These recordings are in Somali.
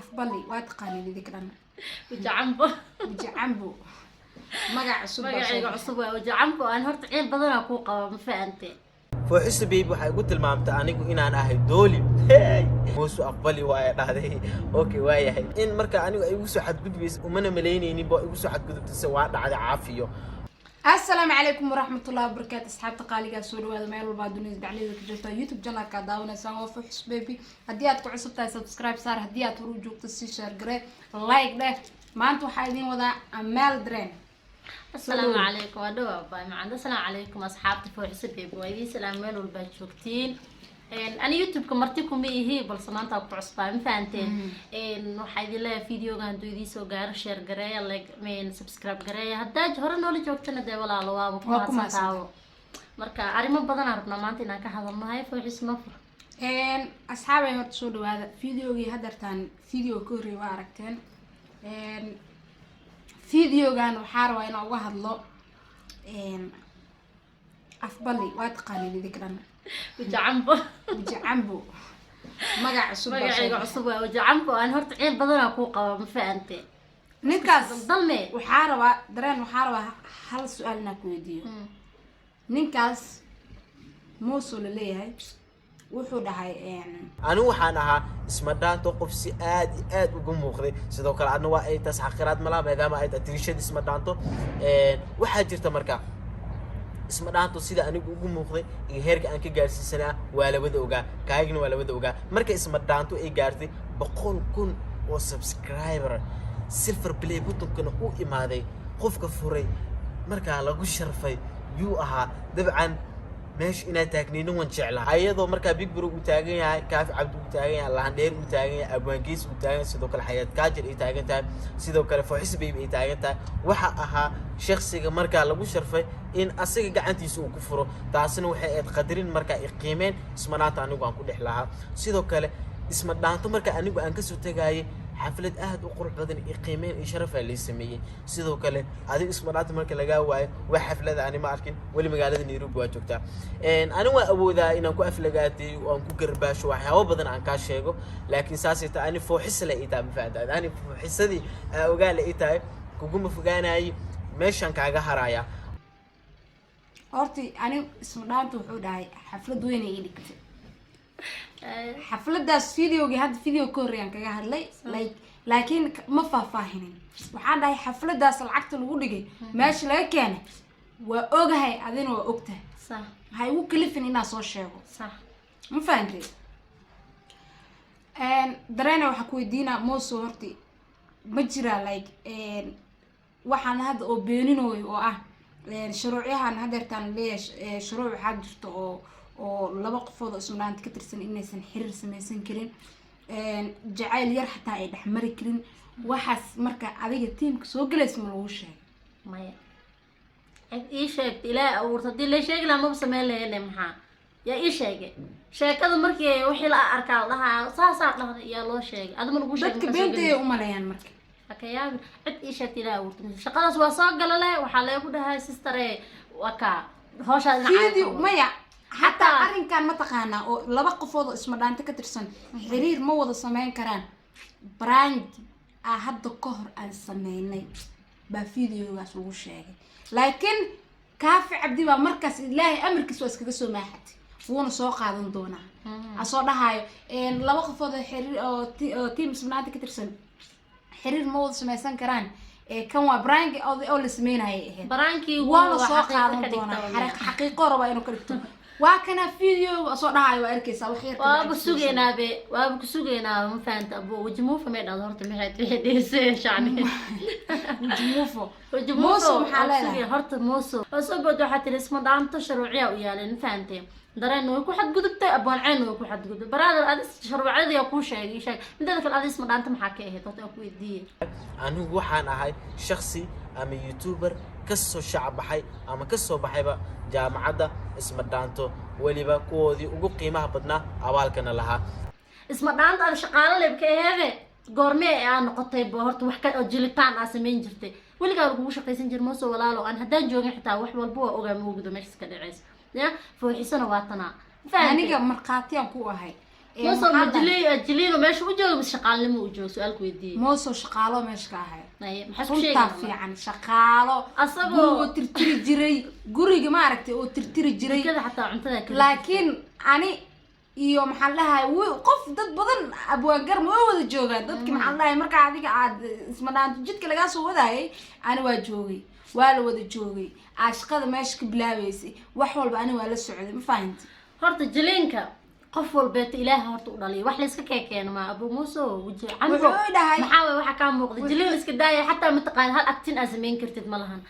Afbali waa taqaaniin idinka dhan. Wajacambo. Wajacambo magac cusub baa soo Magacayga baxay. cusub waa Wajacambo. Aan horta ciil badanaa kuu qaba, ma fahante? Fooxiso Baby waxay igu tilmaamtay anigu inaan ahay dooli. Muusu aqbali waaya dhahday. Okay, waayahay in marka anigu ay igu soo xadgudbaysa, umana malaynaynin ba igu soo xadgudubtay, se waa dhacday caafiyo. Asalaamu calaykum waraxmatullahi wabarakaatu, asxaabta qaaligaa, soo dhawaada meel walbaa dunida dacliyada ka joogta. YouTube channelka daawanaysaan waa Fuxus Baby. Haddii aad ku cusub tahay, subscribe saar. Haddii aad hor u joogto, si share garee, like dheh. Maanta waxaa idiin wadaa Amaal Dareen. Asalaamu calaykum. Waa dhawa baay macaan. Asalaamu calaykum asxaabta Fooxisa Baby, waa idiin salaam meel walbaa joogtiin. Ani YouTube-ka marti kuma ihi, balse maanta ku cusbaa, ma fahanteen? Waxaa idin leeyahay, videoga hadduu idiin soo gaaro, share gareeya, like, subscribe gareeya. Haddaa hore noola joogtana, dee walaalo, waaba ku Waa ku mahadsantaabo. Marka arrimo badanaa rabnaa maanta inaan ka hadalnahay. Fooxis, nofur. Asxaabay, horta soo dhawaada. Videogii haddeertaan, video ka horreeyay waa aragteen. Videogan waxaa rabaa inaan uga hadlo Afbali waa taqaaniin idinka dhan. Wajacambo. Wajacambo magac cusub baa soo Magacayga baxay. cusub waa Wajacambo. Aan horta ciil badanaa kuu qaba, ma fahante? Ninkaas Dalme. waxaa rabaa, Dareen, waxaa rabaa hal su-aal inaan ku weydiiyo. Ninkaas Muuso la leeyahay wuxuu dhahay Anigu waxaan ahaa Isma Dhaanto qof si aad iyo aad ugu muuqday. Sidoo kale adna waa ay taas xaqiraad malaha, maadaama ay tahay tirishada Isma Dhaanto. Waxaa jirta marka Isma Dhaanto sida anigu ugu muuqday iyo heerka aan ka gaarsiisanaa waa labada ogaa, kaagina waa labada ogaa. Marka Isma Dhaanto ay gaartay 100,000 oo subscriber, silver play buttonkana u imaaday, qofka furay markaa lagu sharfay yuu ahaa? Dabcan meesha inaad taagnaynin waan jeclaa, ayadoo markaa Big Bro uu taagan yahay, Kaafi Cabdi uu taagan yahay, Lahandheer uu taagan yahay, Abwaangeys uu taagan yahay, sidoo kale Xayaat Kaajir ay taagan tahay, sidoo kale Fooxis Baby ay taagan tahay. Waxa ahaa shaksiga markaa lagu sharfay in asaga gacantiisa uu ku furo. Taasina waxay ahayd qadarin markaa i qiimeen Isma Dhaanto anigu aan ku dhex lahaa. Sidoo kale Isma Dhaanto marka anigu aan kasoo tagaayay, xaflad aad u qurux badan iyo qiimeyn iyo sharafaa lii sameeyey. Sidoo kale adiga Isma Dhaanto marka lagaa waayo, wax xaflada ani ma arkin weli. Magaalada Nairobi waa joogtaa. Ani waa awoodaa inaan ku aflagaatay oo aan ku garbaasho, waxyaabo badan aan kaa sheego, laakiin saasay tahay ani fooxisa la ii tahay, ma fahantaad? Ani fooxisadii aa ogaa la ii tahay, kuguma fogaanayay, meeshaan kaaga haraya. Horta ani Isma Dhaanta wuxuu dhahay xaflad weyn ay ii dhigtay. Xafladaas videogii hadda video ka horreeyaan kaga hadlay, like, laakiin ma faahfaahinin. Waxaan dhahay xafladaas lacagta lagu dhigay meesha laga keenay waa ogahay, adina waa ogtahay. Waxay igu kalifin inaan soo sheego. Ma fahantay? Dareena waxaa ku weydiinaa, Moso, horti ma jiraa like waxaan hadda oo beeninooyo oo ah shuruucyahan hadeertaan leeyahay, shuruuc waxaa jirta oo laba qofood oo Isma Dhaanta ka tirsan inaysan xiriir samaysan karin, jacayl yar xataa ay dhexmari karin. Waxaas marka adiga tiimka soo gelaysa ma lagu sheegay? Maya, cid ii sheegta Ilaahay abuurta haddii la sheegi lahaa maba sameyn lahayne. Maxaa yaa ii sheegay sheekada? Markii wixii la arkaa la dhahaa saasaa dhahday, yaa loo sheegay? Adima lagu sheegay Dadka markaa soo beentay gelaysa? Umaleeyaan marka. Haka yaabin, cid ii sheegta Ilaahay abuurta. Shaqadaas waa soo gala leh, waxaa leegu dhahay, "Sister waa kaa hawshaa dhinaca." Video maya xataa. Arrinkan ma taqaanaa oo laba qofood oo Isma Dhaanta ka tirsan xiriir ma wada sameyn karaan? Prank ah hadda ka hor aan sameynay baa videogaas lagu sheegay, laakiin Kaafi Cabdi baa markaas Ilaahay amarkiis waa iskaga soo maaxatay, wuuna soo qaadan doonaa asoo dhahaayo laba qofood oo xiriir oo team Isma Dhaanta ka tirsan xiriir ma wada sameysan karaan. Kan waa prank oo la sameynayay ahayd. Prankii Waa la soo qaadan doonaa. Xaqiiqo rabaa inuu ka dhigto. Waa kana video soo dhahayo, waa arkeysaa wax yar ka Waaba bacdi. Sugeenaabe, waaba ku sugeenaaba, ma fahanta? Abo Wajimuufa may dhahdo horta, maxay wixii dheesay shacni? Wajimuufo. Wajimuufo. Muuso maxaa leedahay? Horta Muuso oo soo bood, waxaa tiri Isma Dhaanto shuruuciyaa u yaaleen, ma fahantay? Dareen way ku xadgudubtay, Aboonceen way ku xadgudubtay. Brother, adis shuruucyadii aa kuu sheegay, ii sheeg. Mideeda kale, adis Isma Dhaanto maxaa ka ahayd horta, aan ku weydiiyey? Anigu waxaan ahay shaksi ama youtuber kasoo shacab baxay ama kasoo baxayba jaamacadda Isma Dhaanto, weliba kuwoodii ugu qiimaha badnaa abaalkana lahaa. Isma Dhaanto ada shaqaalo leeb ka aheede, goormee aa noqotay bo horta wax ka oo jilitaan aa samayn jirtay? Weligaa lagugu shaqaysan jir, Mooso walaalo. Aan haddaan joogin xitaa wax walba waa ogaa, moogdo meeshas ka dhacaysa ya fooxisana waa tanaa. Ma fahantay? Aniga markhaatiyaan ku ahay. Moso Maxaa ma la jiliino meesha u jooga mise shaqaalnimo u jooga? Su-aalku weydiiyey. Moso shaqaalo meesha ka ahay. Haye, maxaa isku Runtaa sheegaya? fiican, shaqaalo. Guriga oo tirtiri jiray, guriga maaragtay oo tirtiri jiray. Jikada xataa cuntada kala. Laakiin ani iyo maxaan dhahay qof dad badan abwaangar ma wada joogaan dadki. Maxaan dhahay, markaa adiga aad isma dhaanto jidka lagaa soo wadaayay, ani waa joogay, waa la wada joogay. Aa shaqada meesha ka bilaabeysay, wax walba ani waa la socday, ma fahanti? Horta jiliinka qof walbeeto Ilaaha horta u dhaliyo, wax layska keekeeno ma. Abu Muuse waji cambo. Wuxuu dhahay- Maxaa waay waxa kaa muuqda? Jiliin iska daaya, xataa mataqaan hal acting aad samayn kartid ma lahan.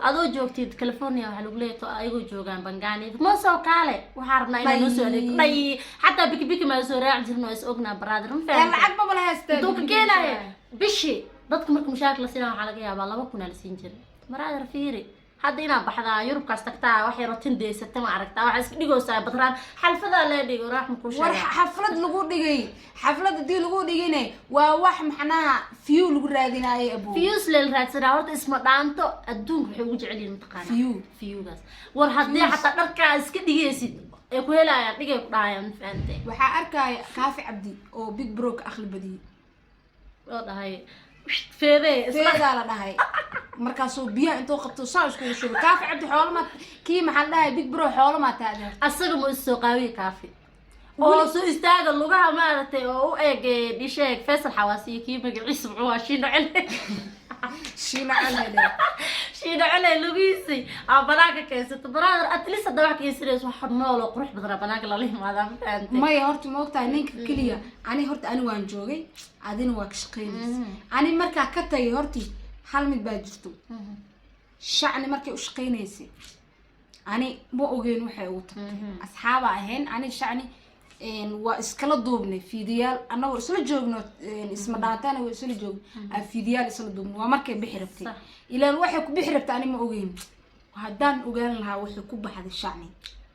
Adoo joogtid California, waxaa lagu leeyahay ayagoo joogaan Bangani, Muuse kaale, waxaa rabnaa inaa noo soo adeegto. Dhay, xataa biki biki maa soo raaci jirin, waa is ognaa, brother, ma Ee, fahamtay? Lacag maba la haystaa. Intuu ka keenaya bishii? Dadka marka mushaarka la siinaa waxaa laga yaabaa 2000 aa la siin jiray. Brother, fiiri hadda inaad baxdaa Yurubkaas tagtaa, wax yaroo tindeysata ma aragtaa, waxaa iska dhigaysaa badraan, xalfadaa lee dhigo raaxma kuu War sheega. Xaflad lagu dhigay, xaflad hadii lagu dhigayne waa wax macnaha view lagu raadinaayo, abo. Views leel raadsanaa. Horta isma dhaanto adduunka waxay ugu jecel yihiin, mataqaanaa? View. Viewgaas. War haddii xataa dharkaa iska dhigaysid ay ku helayaan, dhigay ku dhahayaan, ma fahantay? Waxaa arkaya Kaafi Cabdi oo Big Bro ka aqli badiyey. Oo dhahay feede isla. Feedaa la dhahay, markaasuu biyaha intuu qabto saa iskugu shubay. Kaafi Cabdi xoolama kii maxaa la dhahay, Big Bro xoolamaa taade. Asaga ma is soo qaawiye Kaafi oo soo istaaga lugaha maaragtay oo u eeg dhisheeg Faysal Xawaasiyo kii magaciisa muxuu ahaa? Shiino Cele. Shiina Cele. Shiino Cele lugihiisay aa banaanka keensato. Brother, at least hadda wax keensanayso wax nool oo qurux badanaa banaanka lala yimaadaa, ma fahantay? Maya, horta ma ogtahay ninka keliya ani horta ani waan joogay, adina waa ka shaqaynaysa. Ani markaa ka tagay, horti hal mid baa jirto. Shacni markay u shaqaynaysay ani ma ogeyn waxay ugu tagtay. Asxaaba ahayn ani shacni, waa iskala duubnay fiidiyaal annagoo isla joogno, isma dhaantaana waa isla joogno, aa fiidiyaal isla duubnay. Waa markay bixi rabtay. Ilaan waxay ku bixi rabtay ani ma ogeyn. Haddaan ogaan lahaa waxay ku baxday shacni,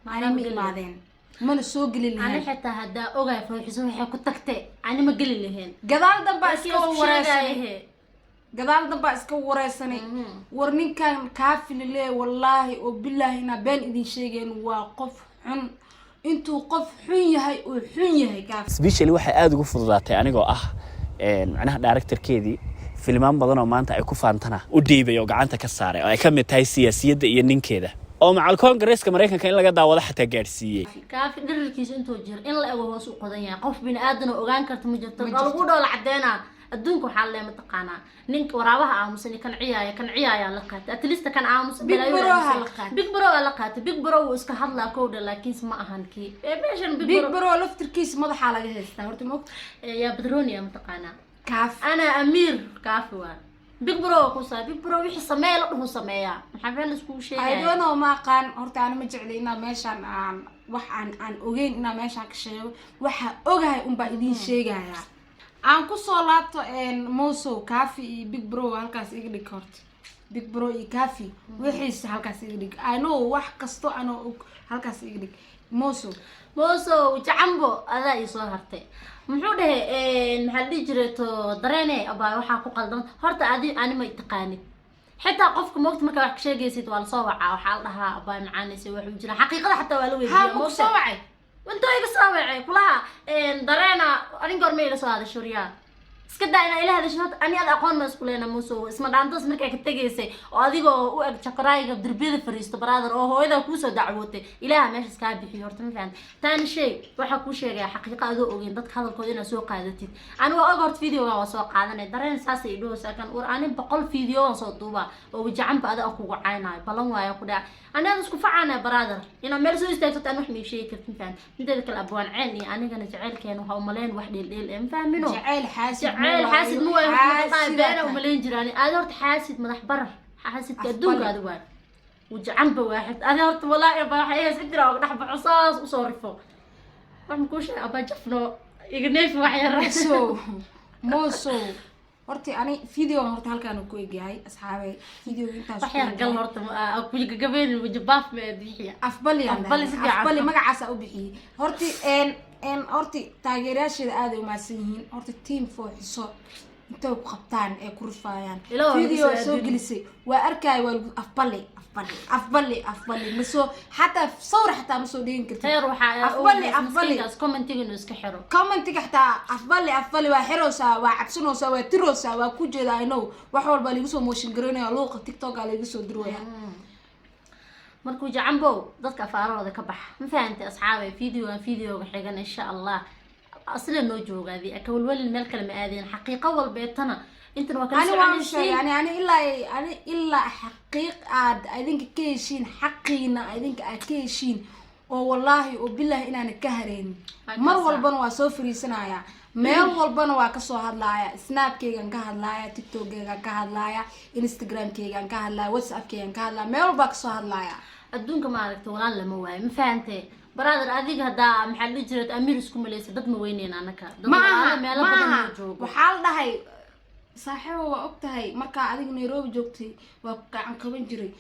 ani ma imaadeen, mana soo geli Ani lahayn. Xitaa haddaa ogaay fooxiso waxay ku tagtay, ani ma geli lahayn. Gadaal dambaa iska Markii isku wareysanay. sheegayahe. Gadaal dambaa iska wareysanay. War ninkan kaafilile, wallaahi oo bilaahi inaa been idin sheegeen, waa qof xun. Intuu qof xun yahay uu xun yahay Kaafi. Specially waxay aada ugu fududaatay anigoo ah macnaha directorkeedii filmaan badan oo maanta ay ku faantana u dhiibay oo gacanta ka saaray, oo ay ka mid tahay Siyaasiyadda iyo Ninkeeda, oo macal Koongareeska Maraykanka in laga daawado xataa gaadhsiiyey. Kaafi dhirirkiisa intuu jiro in la ego hoos u qodan yahay, qof bini aadan oo ogaan karta ma jirto. Waa lagu dhoola cadeynaa. Adduunka waxaa lee mataqaanaa ninka waraabaha aamusan iyo kan ciyaaya, kan ciyaayaa la qaatay. At least kan aamusan Big balaayo Bro aamusan. Ha la qaatay. Big Bro waa la qaatay. Big Bro wuu iska hadlaa kowdha, laakiinse ma ahan kii ee meeshan Big Big Bro. Bro laftirkiisa madaxaa laga haystaa horta, ma ogta? Yaa badronia mataqaanaa? Kaafi. Ana amiir Kaafi waa Big Bro waa kusaa. Big Bro wixii sameeya la dhuhu sameeyaa, maxaa meel iskugu sheegaya? I don't know, ma aqaan. Horta ani ma jecli inaa meeshaan aan wax aan ogeyn inaa meeshaan ka sheego. Waxa ogahay unbaa idiin sheegayaa. Aan kusoo laabto Mosow. Kaafi iyo Big Bro halkaas iga dhig. Horta Big Bro iyo Kaafi wixiisa halkaas iga dhig. I know wax kasto anoo og, halkaas iga dhig, Mosow. Mosow jacambo, adaa ii soo hartay. Muxuu dhahay, maxaa la dhihi jiray to dareene abaa waxaa ku qaldan? Horta adi ani ma taqaanid xitaa qofka moogta. Markaa wax ka sheegaysid waa lasoo wacaa, waxaa la dhahaa abaa macaanaysa waxuu jira xaqiiqada xataa waa la Ha weydiiyaa. ma ku Moogta soo wacay? Intuu iga soo wacay kulaha dareena arin goorma ila soo hadasho? Riyaa iska daa inaa ila hadasho. Horta ani ad aqoon ma isku leena, Muso. Isma dhaantas markaa ka tegaysay oo adigoo u eg jakoraayiga derbiyada fariisto, brother, oo hooyada kuusoo dacwootay, Ilaaha meeshaas kaa bixiyo horta, ma fahamta? Taani shay waxaa kuu sheegaya xaqiiqa adoo ogeyn dadka hadalkooda inaad soo qaadatid. Ani waa og horta videoga waa soo qaadanay dareen saasay idhahaysaa kan. War ani 100 video waan soo duubaa oo wajacanba ada aan kugu caynayo, ballan waayo ku dhaca. Ani aad isku facaanaya, brother, inaad meel soo istaagto aan wax mii sheegi kartid, ma fahamta? Mideeda kale abwaan ceen iyo anigana jaceylkeena waxaa umaleyn wax dheeldheel eh, ma fahmino? Jacayl xaasid. Jacayl xaasid ma waayo horta, beena umaleyn jiraan. Aadi horta xaasid madax barar, xaasidka adduunka adi waay wajacanba waaxid adi horta. Walaahi abaa waxay ahayd cidira oo dhex baxo saas usoo rifo. Wax makuu sheegay abaa? Jafno iga neefi wax yar. Mosow, Mosow, horta ani videogan horta halkaan uu ku egyahay, asxaabe. Videoga intaas Wax ku yar gal egyahay. Horta kugagabeyn wajabaaf ma bixiya. Afbali aan Afbali dhahay. Si fiican. Afbali magacaasa u bixiyey horti. En horti taageerayaasheeda aad ay umahadsan yihiin horta, team Fooxiso. Intay ku qabtaan ee ku rifaayaan. Ilaa waa lagu Video soo soo aadini. gelisay waa arkaya, waa lagu afbali, afbali, afbali, afbali. Ma soo, xataa sawir xataa ma soo dhigin kartid. Heer waxaa Afbali, afbali. Miskiinkaas commentiga inuu iska xiro. Commentiga xataa afbali, afbali, waa xiraysaa, waa cabsanaysaa, waa tiraysaa, waa ku jeeda. I know, wax walbaa lagu soo motion garaynaya, luuqa TikTok aa lagu soo dirwaya. Markuu jacambow dadka afaarahooda ka baxa, ma fahantay asxaabe? Videogan videoga xigan insha Allah asla noo joogaadi aka walwalin, meel kale ma aadeen. Xaqiiqo walbeetana intan waa kala Ani waan sheegay. soconaysiin. Ani ilaa xaqiiq aad idinka ka heshiin, xaqiina idinka aad ka heshiin, oo wallaahi oo bilaahi inaana ka hareynin. Waa Mar kaasa. walbana waa soo fariisanaya, meel walbana waa kasoo hadlaaya. Snapkeygan ka hadlaaya, TikTokkeygan ka hadlaaya, Instagramkeygan ka hadlaaya, WhatsAppkeygan ka hadlaaya, meel walbaa kasoo hadlaaya. Adduunka maaragta walaal lama waayo, ma fahantay brother? Adiga haddaa, maxaa la dhihi jiray, amiir isku malaysa, dad ma weyneyn anaka, dad Ma walaalo aha. meelo Ma badan aha. noo joogo. Waxaa la dhahay, saaxiibo, waa og tahay markaa adiga Nairobi joogtay waa ku gacan qaban jiray,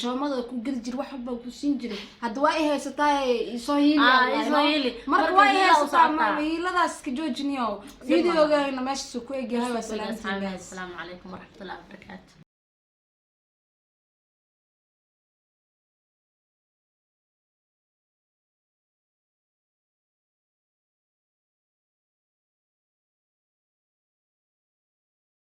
joomada ku geli jiray, wax walba ku siin jiray. Hadda waa i haysataa, isoo hiili. Ah, isoo hiili. Marka Marka waa i hiilaa u haysataa. socotaa. Hiiladaas iska joojiniyo. Videogana meeshaas ku egyahay. Waa salaamtiin, guys. Asalaamu calaykum waraxmatullahi wabarakaatu.